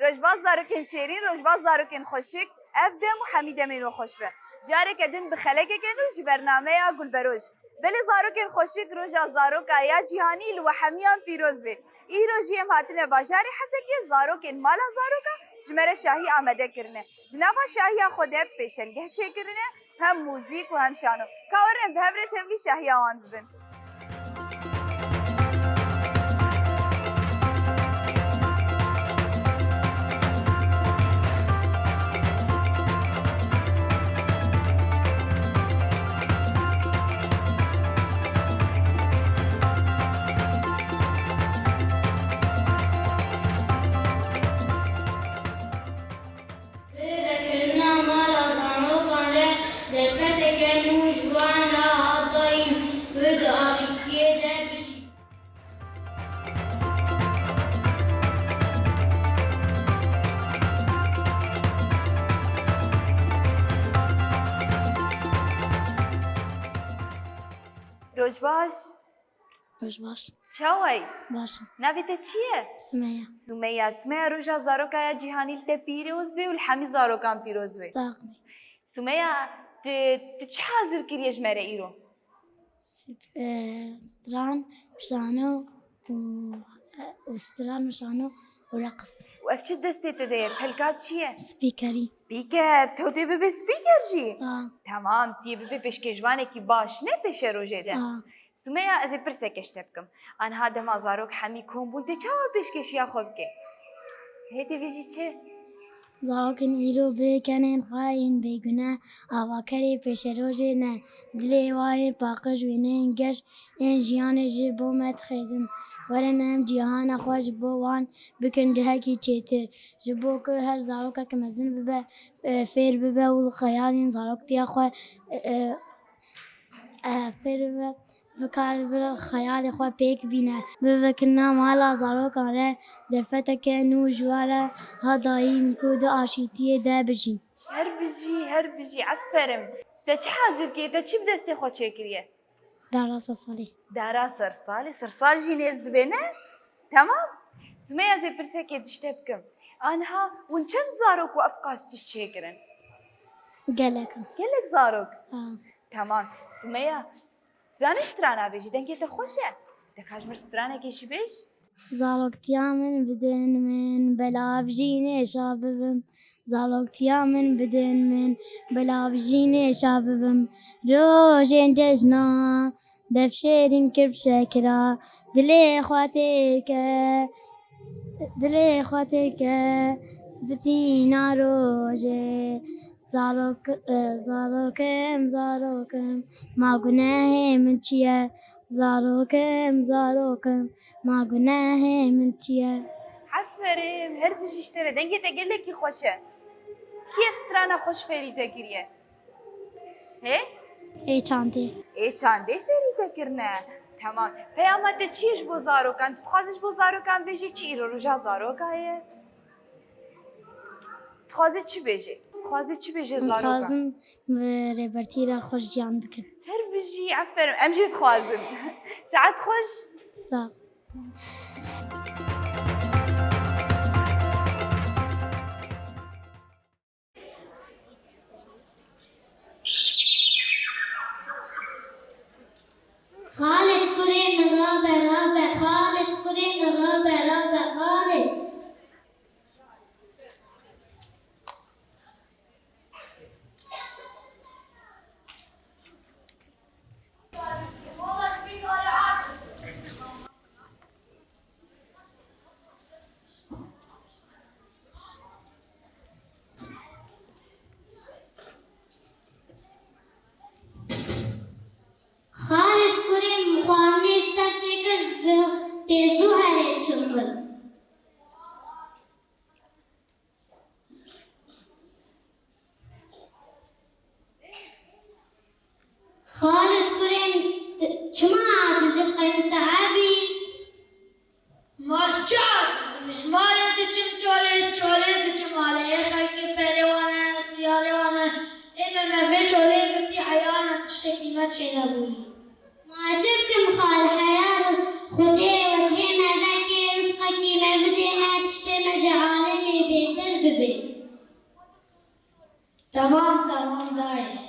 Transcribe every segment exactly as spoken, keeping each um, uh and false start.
Rojbaz zarokên şêrîn, rojbaz zarokên xweşik, ev dem û hemî demên we xweş be. Careke din bi xelekeke nû ji bernameya Gulberoj. Belê zarokên xweşik, roja zaroka ya cîhanî li we hemiyan pîroz be. Îro jî em hatine bajarê Hesekê, zarokên mala zaroka ji me re şahî amade kirine. Di nava şahiya xwe de pêşengeh çêkirine, hem muzîk û hem şano. Ka werin em bi hev re tevlî şahiya wan bibin. Bi vekirina mala zarokan re derfeteke nû ji wan re hat dayîn ku di aşîtiyê de bijîn. Roj baş. Roj baş. Çawa yî? Baş im. Navê te çi ye? Sumeya. Sumeya. Sumeya, roja zaroka ya cîhanî li te pîroz be û li hemî zarokan pîroz be. Sax be. Sumeya, tu, tu çi hazir kiriye ji me re îro? Sp-, e, stran, şano û, e, û stran û şano û reqs. Û ev çi destê te de ye? Pelka çi ye? Spîkerî. Spîker. Tew dê bibe spîker jî? A. Temam, tu yê bibe pêşkêşvanekî baş, ne pêşerojê de. A. Sumeya, ez ê pirseke ji te bikim. Anha dema zarok hemî kom bûn, tê çawa pêşkêşiya xwe bike? Hê tê vêjî çi? Zarokên îro bi kenên xwe yên bêgune avakerê pêşerojê ne. Dilê wan ê paqij wînin geş ên jiyanê ji bo me dixêzin. Werin em cîhana xwe ji bo wan bikin cihekî çêtir. Ji bo ku her zarokek mezin bibe, e, fêr bibe û xeyalên zaroktiya xwe, e, e, e, fêr bibe, bikare xeyalê xwe pêk bîne. Bi vekirina mala zarokan re derfeteke nû ji wan re hat dayîn ku di aşîtiyê de bijîn. Her bijî, her bijî, aferin. Te çi hazir kiriye? Te çi bi destê xwe çêkiriye? Dara sersalê. Dara sersalê, sersal jî nêz dibe, ne? Temam. Sumeya, ez ê pirsekê ji te bikim. Anha hûn çend zarok û ev qas tişt çêkirin? Gelek in. Gelek zarok? Ha. Temam. Sumeya, zanî strana bêjî, dengê te xweş e. Te ka ji mir stranekê jî bêj? Zaroktiya min bidin min, belav jî nêşa bibim. Zaroktiya min bidin min, belav jî nêşa bibim. Rojên cejna, dev şêrîn kirb şekira, dilê xwe têke, dilê xwe têke, bi tîna rojê. Zarok, e, zarokim, zarokim, ma gunehê min çi ye? Zarokim, zarokim, ma gunehê min çi ye? Aferin, her bijî ji te re. Dengê te gelekî xweş e. Kî ev strana xweş fêrî te kiriye? Hê? Ê çandê. Ê çandê fêrî te kirine. Temam. Peyama te çi ye ji bo zarokan? Tu dixwazî ji bo zarokan bêjî çi, îro roja zaroka ye? Dixwazî çi bêjî? Dixwazî çi bêjî zarokan? Dixwazim bi rêbertî re xweş jiyan bikin. Her bijî, aferin. Em jî dixwazin. Saet xweş. Sağ ol. Xalid kurê min rabe, rabe, Xalid kurê min rabe, rabe, Xalid. Xalid kurê min xwarinê ji te çêkir, tê zû herê şixul. Xalid kurê min, t-, çima aciz î, qey tu te'eb î? Ma ji çi aciz im? Ji malê diçim çolê, ji çolê diçim malê. Ê xelkê perê wan e, siyarê wan e. Ê me, me vê çolê girtî eyana tiştekî me çênebûyî. Ma çi bikim xal, heya riz-, Xwedê wecihê me vekê, rizqekî me bidê, me tiştê me ji alemê bê. bê. Tamam, tamam dayê.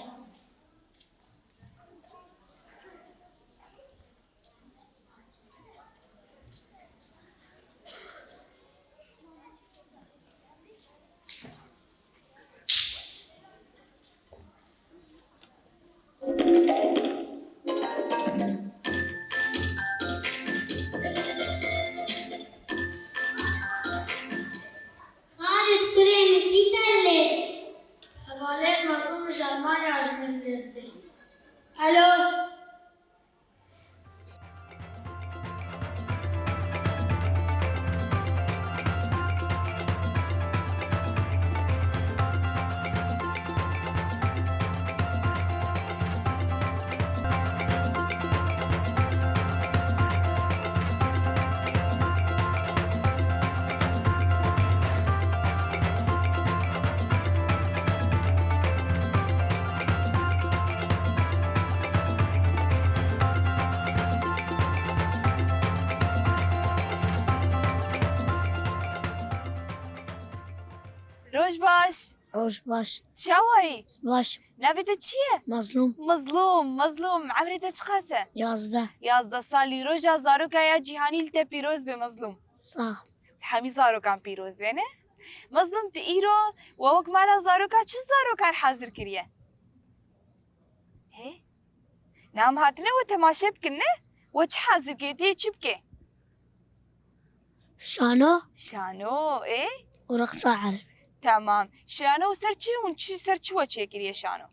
Xalid, kurê min, kî te lê? Hevalên Mezlûm ji Almanya ji min lê dibê. Alo. Roj baş. Roj baş. Çawa yî? Baş. Navê te çi ye? Mazlûm. Mazlûm, Mazlûm. Emrê te çiqas e? Yazdeh. Yazdeh salî. Roja zaroka ya cîhanî li te pîroz be, Mazlûm. Sağ ol. Hemî zarokan pîroz be, ne? Mazlûm, tu îro we wek mala zaroka çi zarokan hazir kiriye? Hê? Niha em hatine we temaşe bikin, ne? We çi hazir kiriye, tê çi bike? Şano. Şano, ê? Û reqsa erebî. Tamam. Şano ser çi hûn çi, ser çi we çêkiriye şano?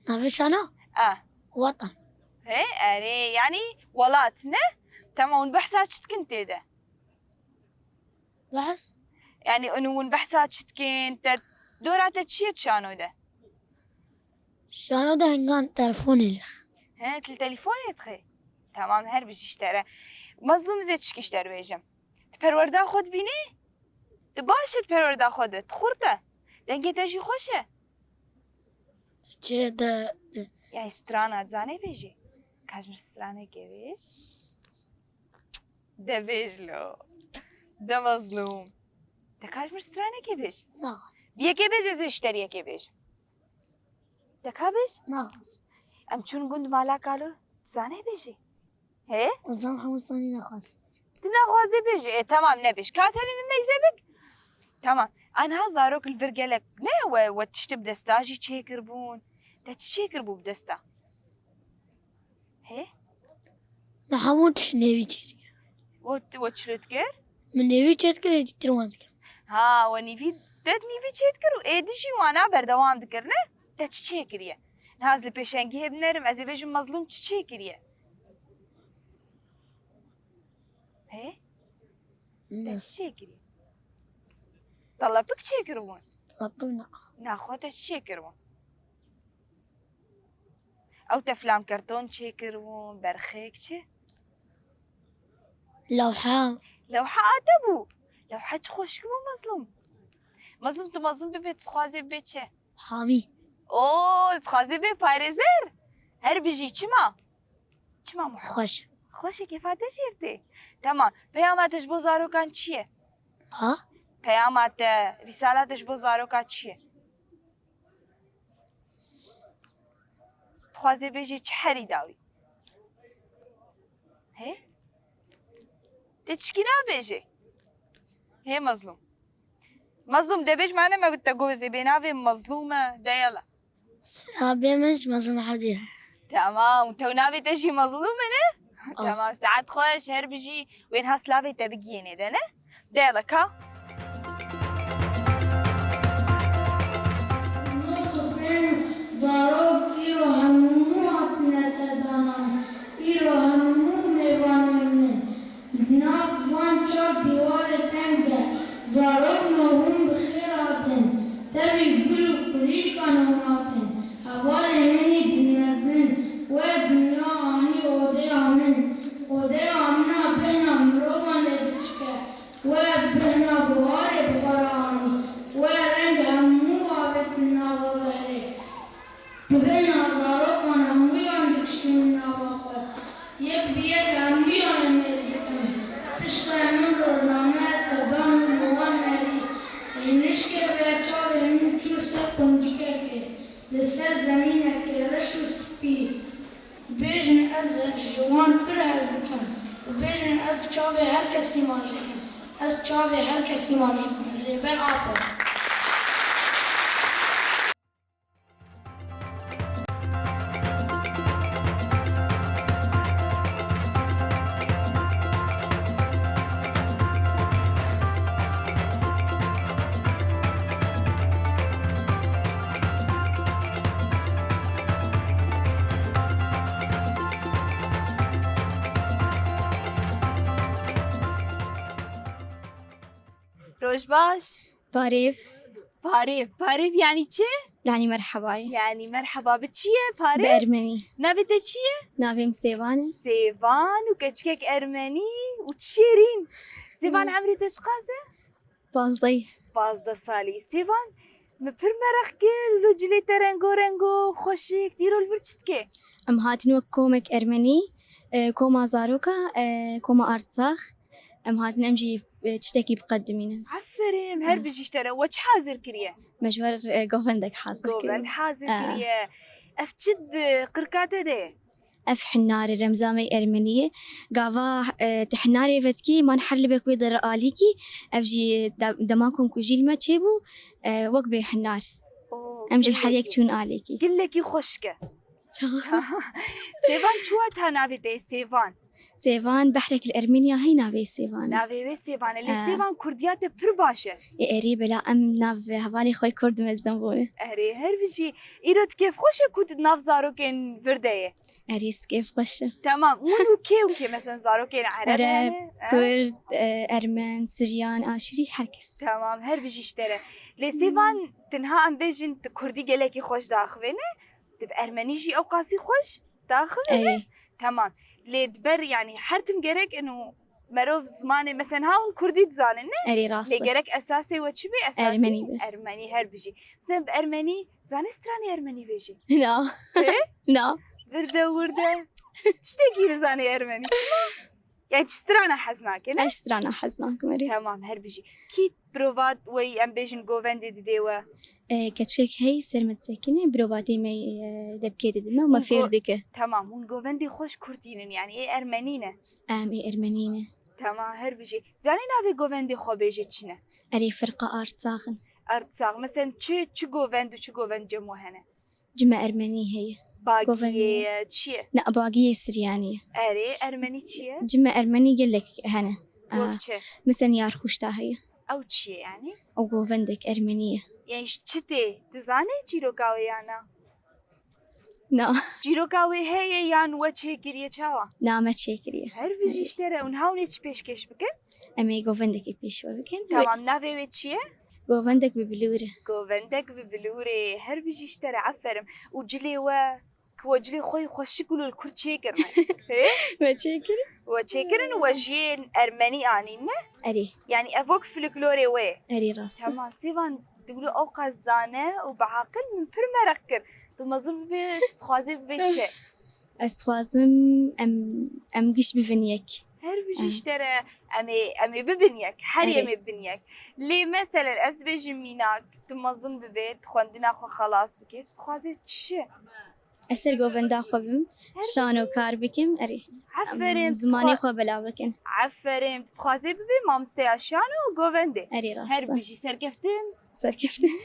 Navê şano? A. Watan. Hê, erê, yanî welat, ne? Tamam, hûn behsa çi dikin tê de? Behs? Yanî hûn, hûn behsa çi dikin? Te, dora te çi ye şano de? Şano de hingan telefonê lêx. He, tu li telefonê dixê? Tamam, her bijî ji te re. Mazlûm, ez ê tişkî ji te re bêjim. Tu perwerda xwe dibînî? Tu baş î di perwerda xwe de, tu xurt e. Dengê te jî xweş e. Tu çi de, de. Yanî strana dizanê bêjî? Ka ji min stranekê bêj. De bêj lo. De Mazlûm. De ka ji min stranekê bêj. Naxwazim. Yekê bêj, ez ê ji te re yekê bêjim. De ka bêj? Naxwazim. Em çûn gund mala kalo. Dizanê bêjî? Hê? Ozan hemû sanî naxwazim. Tu naxwazî bêjî. Ê, temam, nebêj. Ka tenê min meyze bik. Temam. Anha zarok li vir gelek ne we, we tiştê bi desta jî çêkiribûn. Te çi çêkiribû bi desta? Hê? Min hemû tişt nêvî çêdikir. We, we çi dikir? Min nêvî çêdikir, êdî tir wan dikir. Ha, we nîvî, te nîvî çêdikir û êdî jî wana berdewam dikir, ne? Te çi çêkiriye? Niha ez li pêşengihê binerim, ez ê bêjim Mazlûm çi çêkiriye? Hê? Te çi çêkiriye? Te lepik çêkiribûn? Lepik na. Naxwe te çi çêkiribûn? Ew te filan kerton çêkiribûn, berxek çi? Lewha. Lewha a te bû. Lewha çi xweşik bû, Mazlûm. Mazlûm, tu Mazlûm bibê, tu dixwazê bibê çi? Hamî. Oo, tu dixwazê bibê parêzer? Her bijî, çima? Çima Muhammed? Xweş. Xweş e, kêfa te jêr tê. Temam. Peyama te ji bo zarokan çi ye? Ha? Peyama te, rîsala te ji bo zaroka çi ye? Dixwazê bêjî çi herî dawî? Hê? Te çikî nabêjê? Hê Mazlûm. Mazlûm, de bêj, ma ne me got te gozê bê navê Mazlûm e, de yala. Sira bê min ji Mazlûm Hewdî re. Tamam, tew navê te jî Mazlûm e, ne? Ah. Tamam, saet xweş, her bijî, wên ha silavê te bigihênê de, ne? De yala ka. Zarok îro hemû hatine serdanan, îro hemû mêvanên min. Di nav van çar dîwarê teng de zarok no hûn bi xêr hatin, tevî gul û kulîlkan hûn hatin. Hevalê min î dilmezin, we dinya anî odeya min. Odeya min a bêhna mirovan lê diçike. We bêhna buharê bi xwe re anî. We reng hemû avêtin nava vehrê. Bêhna zarokan hemûyan dikişînin nava xwe. Yek bi yek hemûyan em hêz dikin. Piştre min rojane tevan û wan merî. Li ser zemînekê reş û spî. Bêjin ez ji wan pir hez dikim û bêjin ez çavê her kesî maç dikim. Ez çavê her kesî maç dikim. Rêber Apo. Roj baş. Parêv. Parêv. Parêv yanî çi? Yanî merheba ye. Yanî merheba bi çi ye parêv? Bi ermenî. Navê te çi ye? Navê min Sêvan e. Sêvan û keçikek ermenî û şêrîn. Sêvan, hmm, emrê te çiqas e? Pazdeh. Pazdeh salî. Sêvan, min pir meraq kir, lo cilê te rengo rengo, xweşik, dîro li vir çi dike? Em hatin wek komek ermenî, e, koma zaroka, e, koma Artsax. Em hatin em jî, e, tiştekî biqedimînin. Aferin, her bijî ji te re. We çi hazir kiriye? Me ji we re, e, govendek hazir kiriye. Govend hazir kiriye. Ev çi di qirka te de ye? Ev hinarê remzamê ermenî ye. Gava, e, tu hinarê vedikî, man her libek wê dere alîkî, ev jî de-, dema komkujî li me çêbû, e, wek bê hinar. Oo, em jî her yek çûn alîkî. Gilekî xweşik e. Sêvan çi wata navê te ye? Sêvan. Sêvan, behrek li Ermeniya hey navê Sêvan e. Navê wê Sêvan e. Lê, e, Sêvan kurdiya te pir baş e. Ê, erê, bela em nav hevalê xwe kurd mezin bûne. Erê, her bijî. Îro tu kêfxweş e ku tu nav zarokên vir de ye. Erê, kêfxweş e. Tamam. Hûn û kê û kê? Mesela zarokên Ereb, Ereb hene, e? Kurd, e, Ermen, Siryan, Aşûrî, her kes. Tamam, her bijî ji te re. Lê Sêvan, tu niha em bêjin tu kurdî gelekî xweş diaxivîne. Tu bi ermenî jî ew qasî xweş diaxivî ne? Erê. Tamam. Lê di ber, yanî her tim gerek ino merov zimanê, mesela niha hûn kurdî dizanin, ne? Erê, rast e. Lê gerek esasê we çi be? Esasî ermenî be. Ermenî her bijî. Mesela bi ermenî, zanî stranê ermenî bêjî? Na. Ê? Na. Vir de wir de. Tiştekî nizanî ermenî. Çima? Yani çi strana hez nake, ne? Ez strana hez nakim, erê. Tamam, her bijî. Kî birova weyî em bêjin govendê didê we? E, keçikek hey ser me disekine, birovatê me, e, debkê didime û me fêr dike. Tamam, hûn govendê xweş kurdînin, yani ê ermenî ne? Em ê ermenî ne. Tamam, her bijî. Zanî navê govendê xwe bêje çi ne? Erê, firqa Artsax in. Artsax. Mesela çi, çi govend û çi govend cem we hene? Cime ermenî heye. Bagiyê ye, çi ye? Ne, bagiyê siryanî ye. Erê, ermenî çi ye? Cime ermenî gelek hene. Wek çi? Mesela Yarxuşta heye. Ew çi ye yani? O govendek ermenî ye. Yani çi tê? Dizanî çîroka wê ya na? Na. Çîroka wê heye yan we çêkiriye çawa? Na, me çêkiriye. Her bijî ji te re. Hûn hawlê çi pêşkêş bikin? Em ê govendekê pêşve bikin. Tamam, navê wê çi ye? Govendek bi bilûrê. Govendek bi bilûrê. Her bijî ji te re, aferin. Û cilê we, ku we cilê xwe yî xweşik û li kur çêkirine. Hê? Me çêkirin. We çêkirin û we ji yên ermenî anîn, ne? Erê. Yani ev wek folklorê wê ye. Erê, rast e. Tamam, Sêvan, tu wilo ew qas zane û bi aqil, min pir meraq kir. Tu mezin bibê, tu dixwazê bibê çi? Ez dixwazim em, em giş bibin yek. Her bijî ji te re, em ê, em ê bibin yek. Herî em ê bibin yek. Lê meselen ez dibêjim mînak, tu mezin bibê, tu xwendina xwe xelas bike, tu dixwazê çi? Ez ser govenda xwe bim, şano kar bikim, erê. Aferin, em zimanê xwe belav bikin. Aferin, tu dixwazê bibê mamosteya şano û govendê. Erê, rast e. Her bijî, serkeftin. Serkeftin.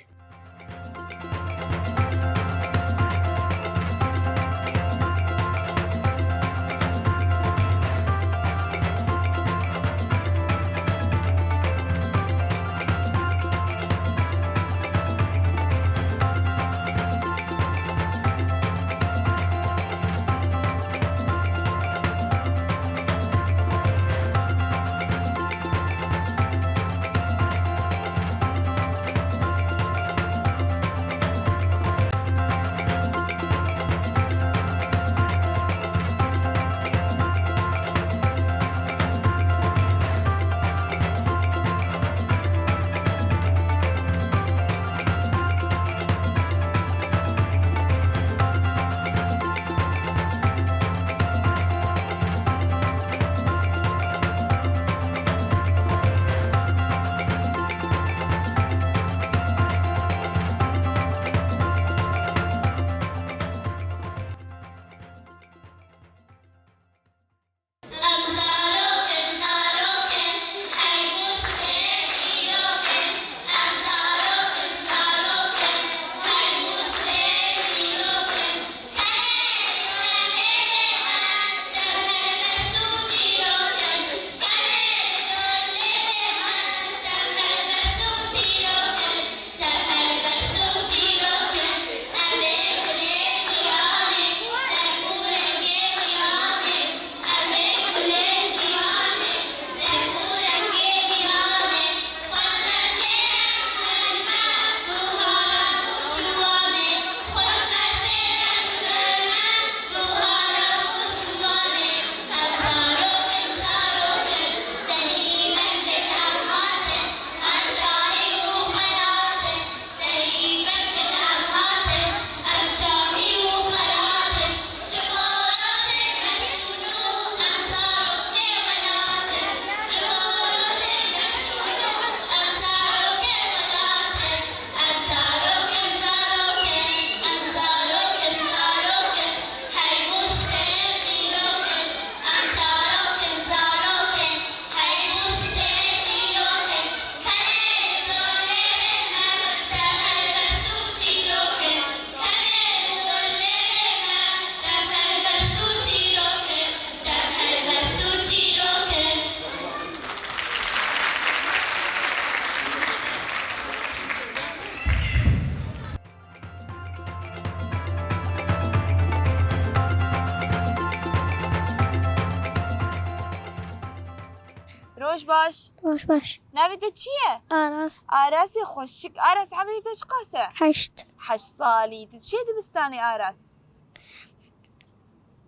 Baş. Baş, baş. Navê te çi ye? Aras. Arasê xweşik. Aras, hevrê te çiqas e? Heşt. Heşt salî. Tu çi yê dibistanê, Aras?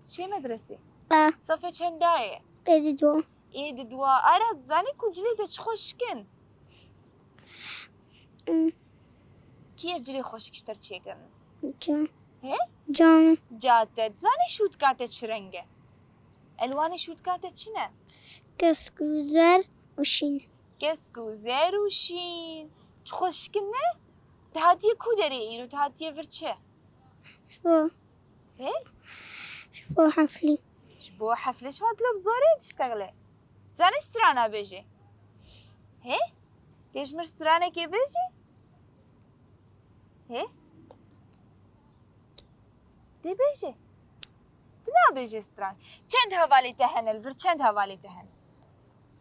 Tu çi yê medresê? E. Sefê çenda ye? Ê di dua. Ê di dua. Aras, dizanî ku cilê te çi xweşik in? Hmm. Kî ye cilê xweşik ji te re çêkirin? Can. He? Can. Ca te. Dizanî şûtka te çi reng e? Elwanê şûtka te çi ne? Kesk û zer û şîn. Kesk û zer û şîn. Çi xweşik in ne? Tu hatiye ku derê îro? Tu hatiye vir çi? Ji bo. He? Ji bo heflî. Ji bo heflê. Çima tu li bi zorê diştexile? Zanî strana bêjê. He? Tê ji mir stranekê bêjê? He? Tê bêjê. Tu nabêjê stran. Çend hevalê te hene? Li vir çend hevalê te hene?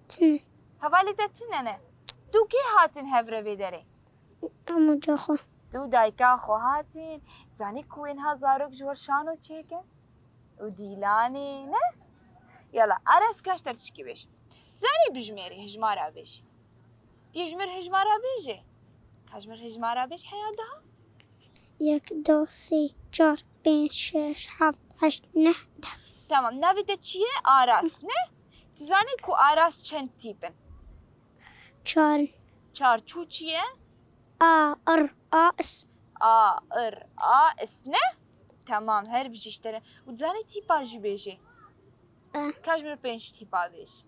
Tine. Hevalê te tine ne? Tu kê hatin hev re vê derê? Hemû ca xwe. Tu dayika xwe hatin. Zanî ku wê niha zarok ji we şano çêkin? Û dîlanê, ne? Yala, Aras, ka ji te re tişkî bêjim. Zanî bijmêrî, hijmara bêjî. Tê ji mir hijmara bêjê. Ka ji mir hijmara bêj heya daha? Yek, du, sê, çar, pênc, şeş, heft, heşt, neh, deh. Tamam, navê te çi ye? Aras, ne? Tu zanî ku Aras çend tîp in? Çar. Çar çû çi ye? A, ir, a, is. A, ir, a, is, ne? Tamam, her bijî ji te re. Û dizanî tîpa jî bêjê. E. Ka ji mir pênc tîpa bêj.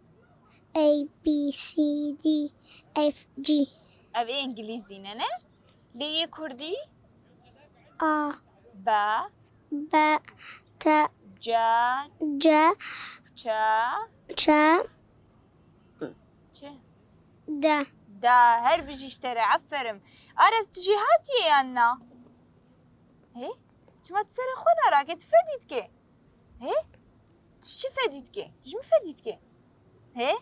A, B, C, D, F, G. Ev ê îngilîzî ne, ne? Lê yê kurdî? A. Be. Be, te. Ce. Ce. Çe. Çe. Çi? De. De, her bijî ji te re, aferin. Aras, tu jêhatî yê yan na? Hê? Çima tu serê xwe narakê, tu fedî dikê? Hê? Tu çi fedî dikê? Tu ji min fedî dikê? Hê?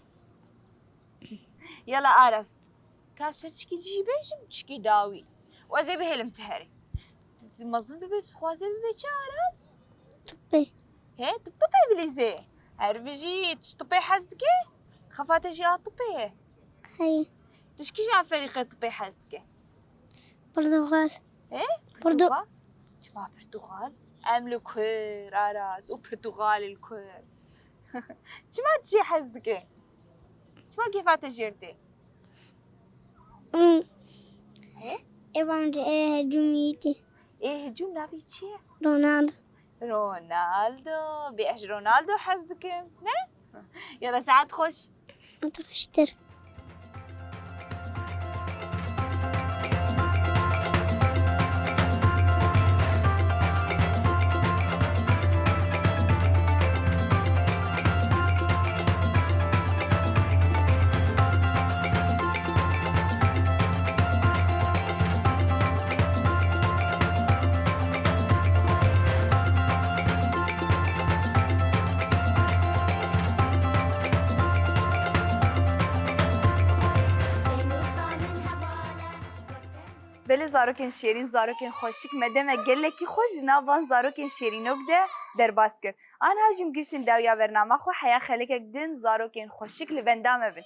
Yala Aras. Ka ji te çikî cihî bêjim, çikî dawî. Û ez ê bihêlim tu herî. Tu, tu mezin bibê, tu dixwazê bibê çi, Aras? Tibê. He, tu tibê bilîzê. Her bijî, tu ji tibê hez dikê? Xefa te jî a tibê ye? Heye. Tu ji kîjan ferîqê tibê hez dikê? Pirtuxal. He? Pirtu- Pirtuxal? Çima pirtuxal? Em li kur, Aras, û pirtuxal li kur. Çima tu jê hez dikê? Çima kêfa te jêr tê? Hmm. He? Ê bence ê hecûm yî tê. Ê hecûm navê çi ye? Ronaldo. Ronaldo. Bê ez ji Ronaldo hez dikim, ne? Yala, saet xweş. Xweştir. Belê zarokên şêrîn, zarokên xweşik, me dema gelekî xweş ji nav van zarokên şêrînok de derbas kir. Aniha jî em gihiştin dawiya bernama xwe, heya xelekek din zarokên xweşik li benda me bin.